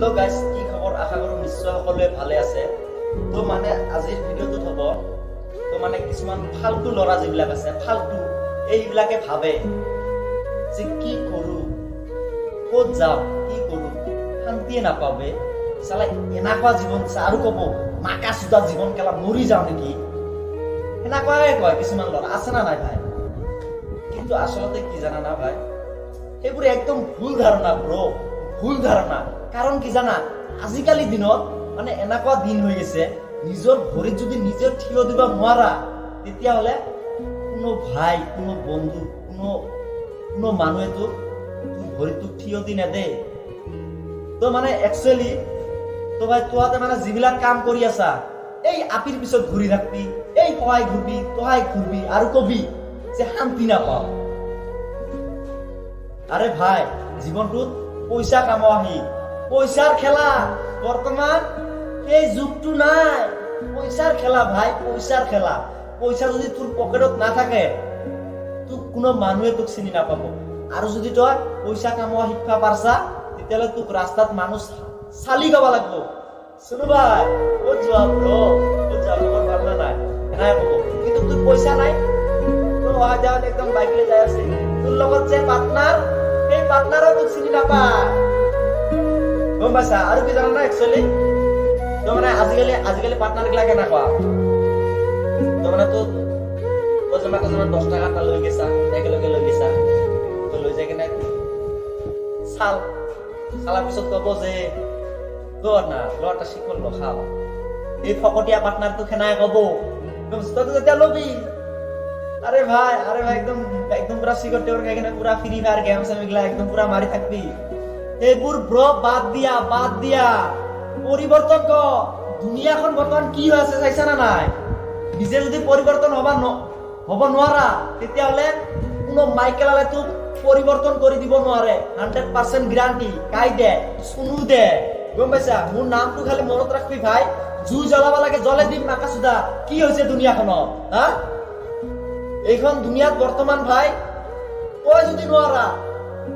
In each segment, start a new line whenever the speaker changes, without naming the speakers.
Hello' guys, কি খবৰ? আশা কৰোঁ নিশ্চয় সকলোৱে ভালে আছে। তো মানে আজিৰ ভিডিঅ'টোত হ'ব, তো মানে কিছুমান ফাল্টু ল'ৰা যিবিলাক আছে, ফাল্টু এইবিলাকে ভাবে যে কি কৰোঁ, ক'ত যাওঁ, কি কৰোঁ, শান্তিয়ে নাপাওঁ বে। চালা এনেকুৱা জীৱন দিছে আৰু ক'ব মাকা চোদা জীৱন, কেলা মৰি যাওঁ নেকি, সেনেকুৱাই কয় কিছুমান ল'ৰা আছে না নাই ভাই? কিন্তু আচলতে কি জানা না ভাই, সেইবোৰ একদম ভুল ধাৰণা ব্ৰ, ভুল ধাৰণা। কাৰণ কি জানা, আজিকালি দিনত মানে এনেকুৱা দিন হৈ গৈছে, নিজৰ ভৰিত যদি নিজে থিয় দিব নোৱাৰা, তেতিয়াহ'লে কোনো ভাই, কোনো বন্ধু, কোনো কোনো মানুহে তোক তোৰ ভৰিত তোক থিয় দি নেদে। তো মানে একচুৱেলি তো ভাই, তোহাতে মানে যিবিলাক কাম কৰি আছা, এই আপিৰ পিছত ঘূৰি থাকবি, এই সহায় ঘূৰবি, তহাই ঘূৰবি আৰু কবি যে শান্তি নাপাওঁ। আৰে ভাই, জীৱনটোত পইচা কামাও আহি পইচাৰ খেলা, বৰ্তমান সেই যুগটো নাই। পইচাৰ খেলা ভাই, পইচাৰ খেলা। পইচা যদি তোৰ পকেটত নাথাকে, তোক কোনো মানুহে তোক চিনি নাপাব। আৰু যদি তই পইচা কামোৱা শিক্ষা পাৰছা, তেতিয়াহ'লে তোক ৰাস্তাত মানুহ চালি গাব লাগব, "চুনু ভাই, ক'ত যোৱা ব্ৰ, ক'ত যোৱা, খবৰ ভাল না নাই?" এনেকে ক'ব। কিন্তু তোৰ পইচা নাই, তোৰ অহা যোৱাত একদম বাইক লৈ যাই আছে, তোৰ লগত যে পাৰ্টনাৰ, সেই পাৰ্টনাৰো তোক চিনি নাপায়, গম পাইছা? আৰু কি জানা না, একচুৱেলি তো মানে আজিকালি আজিকালি পাৰ্টনাৰ গিলা কেনেকুৱা? তো মানে তোৰ তই যেনিবা 10 টকা এটা লৈ গৈছা, একেলগে লৈ গৈছা, তো লৈ যাই কিনে চাল চালাৰ পিছত ক'ব যে "ল না, ল, এটা শিখৰ ল, খাও।" এই ফকতীয়া পাৰ্টনাৰটো খেনাই ক'ব, তইতো যেতিয়া ল'বি, আৰে ভাই, আৰে ভাই, একদম একদম পুৰা চিগৰ টিগৰ খাই কিনে পুৰা ফ্ৰী ফায়াৰ গেম চেম এইগিলা একদম পুৰা মাৰি থাকবি। এইবোৰ ব্ৰ বাদ দিয়া, বাদ দিয়া, পৰিৱৰ্তন ক। দুনিয়াখন বৰ্তমান কি হৈ আছে চাইছা না নাই? নিজে যদি পৰিৱৰ্তন হবা ন হ'ব নোৱাৰা, তেতিয়াহ'লে কোনো মাইকেলালে তোক পৰিৱৰ্তন কৰি দিব নোৱাৰে। 100% গেৰাণ্টি। কাই দে, চুনু দে, গম পাইছা? মোৰ নামটো খালি মনত ৰাখবি ভাই। জুই জ্বলাব লাগে জ্বলে দিম মাকাচোদা। কি হৈছে দুনিয়াখনত, হা? এইখন দুনিয়াত বৰ্তমান ভাই, তই যদি নোৱাৰা,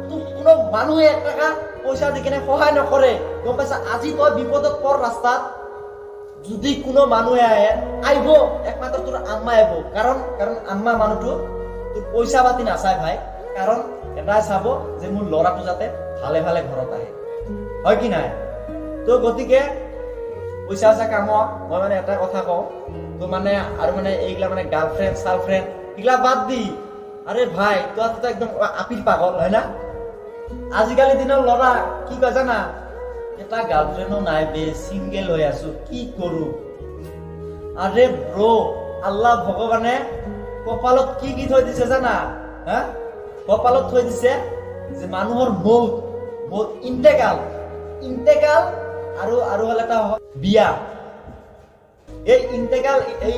তোক কোনো মানুহে এক টকা পইচা দি কিনে সহায় নকৰে, গম পাইছা? আজি তই বিপদত পৰ, ৰাস্তাত যদি কোনো মানুহে আহে, আহিব একমাত্ৰ তোৰ আম্মা আহিব। কাৰণ কাৰণ আম্মা মানুহটো তোৰ পইচা পাতি নাচায় ভাই। কাৰণ এটাই চাব যে মোৰ ল'ৰাটো যাতে ভালে ভালে ঘৰত আহে, হয় কি নাই? তো গতিকে পইচা চইচা কামোৱা, মই মানে এটা কথা কওঁ, তো মানে আৰু মানে এইগিলা মানে গাৰ্লফ্ৰেণ্ড চাৰ্লফ্ৰেণ্ড এইগিলা বাদ দি। আৰে ভাই, তই একদম আপিৰ পাগল হয় না? আজিকালি দিনৰ ল'ৰা কি কয় জানা? "এটা গাৰ্লফ্ৰেণ্ডো নাই বে, চিংগেল হৈ আছো, কি কৰো?" আৰে ব্ৰ, আল্লাহ ভগৱানে কপালত কি কি থৈ দিছে জানা? হা, কপালত থৈ দিছে যে মানুহৰ মৌত মৌত, ইন্তেকাল ইন্তেকাল আৰু আৰু হ'ল এটা বিয়া। এই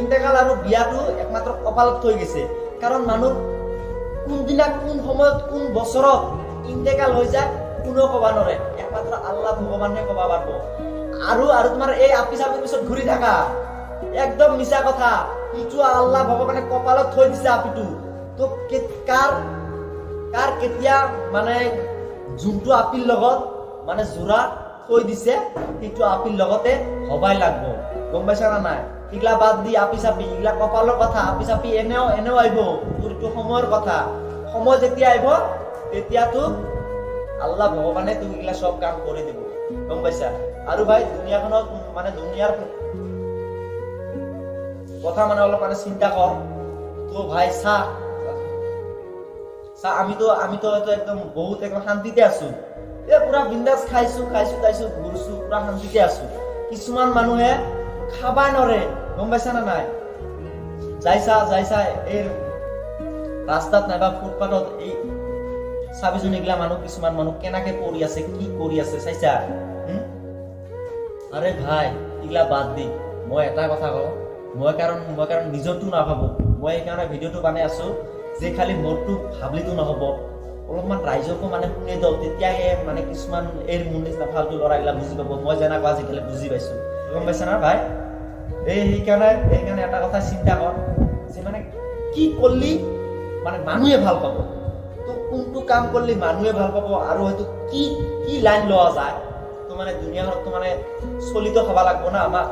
ইন্তেকাল আৰু বিয়াটো একমাত্ৰ কপালত থৈ গৈছে। কাৰণ মানুহ কোনদিনা, কোন সময়ত, কোন বছৰত ইন্তেকাল হৈ যায়, কোনেও ক'ব নোৱাৰে। একমাত্ৰ আল্লাহ ভগৱানে ক'ব পাৰিব। আৰু আৰু তোমাৰ এই আপি চাপিৰ পিছত ঘূৰি থাকা একদম মিছা কথা। ইটো আল্লাহ ভগৱানে কপালত থৈ দিছে আপিটো। তো কাৰ কাৰ কেতিয়া মানে যোনটো আপিৰ লগত মানে যোৰা থৈ দিছে, সেইটো আপিৰ লগতে হবাই লাগব, গম পাইছা না নাই? এইগিলা বাদ দি, আপি চাপি এইগিলা কপালৰ কথা। আপি চাপি এনেও এনেও আহিব তোৰ, এইটো সময়ৰ কথা। সময় যেতিয়া আহিব, তেতিয়া তোক আল্লাহ ভগৱানে তোক এইগিলা চব কাম কৰি দিব, গম পাইছা? আৰু ভাই, দুনিয়াখনত মানে দুনিয়াৰ কথা মানে অলপ মানে চিন্তা কৰ। তো ভাই, চা চা, আমিতো আমিতো হয়তো একদম বহুত একদম শান্তিতে আছো। এই পুৰা বিন্দাছ খাইছো খাইছো খাইছো, ঘূৰিছো, পুৰা শান্তিতে আছো। কিছুমান মানুহে খাবাই নৰে, গম পাইছা না নাই? যাইছা যাইছা, এই ৰাস্তাত নাইবা ফুটপাথত এই চাবিচোন, এইগিলা মানুহ, কিছুমান মানুহ কেনেকে পৰি আছে, কি কৰি আছে চাইছা? হুম? আৰে ভাই, এইগিলা বাদ দি মই এটা কথা কওঁ। মই কাৰণ নিজৰটো নাভাবো, মই সেইকাৰণে ভিডিঅ'টো বনাই আছো যে খালি মোৰটো ভাবলিতো নহ'ব, অলপমান ৰাইজকো মানে শুনি দিওঁ। তেতিয়াহে মানে কিছুমান এই মোৰ নিচিনা ফাল্টু ল'ৰাগিলা বুজি পাব, মই যেনেকুৱা আজিকালি বুজি পাইছো, গম পাইছা না ভাই? এই সেইকাৰণে সেইকাৰণে এটা কথা চিন্তা কৰ যে মানে কি কৰিলি মানে মানুহে ভাল পাব, তো কোনটো কাম কৰিলে মানুহে ভাল পাব, আৰু হয়তো কি কি লাইন লোৱা যায়। তো মানে দুনিয়াখনতো মানে চলিত খাব লাগব না আমাক।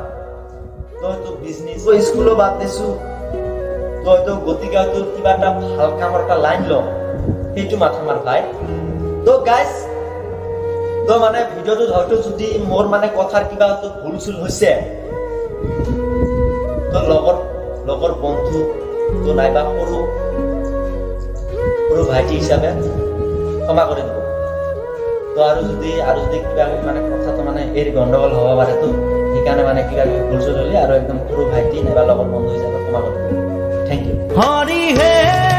তো হয়তো বিজনেছ স্কুলো বাদ দিছো। তো হয়তো গতিকে হয়তো কিবা এটা ভাল কামৰ এটা লাইন ল, সেইটো মাথা মাৰ ভাই। তো গাইজ, তো মানে ভিডিঅ'টোত হয়তো যদি মোৰ মানে কথাৰ কিবা হয়তো ভুল চুল হৈছে, তো লগৰ লগৰ বন্ধু তো নাইবা সৰু সৰু ভাইটি হিচাপে ক্ষমা কৰি দিব। তো আৰু যদি কিবা কিবি মানে কথাটো মানে এই গণ্ডগোল হ'ব পাৰেতো, সেইকাৰণে মানে কিবা কিবি ভুল চুল হ'লে আৰু একদম সৰু ভাইটি নাইবা লগৰ বন্ধু হিচাপে ক্ষমা কৰি দিব। Thank U.
Hari Hey.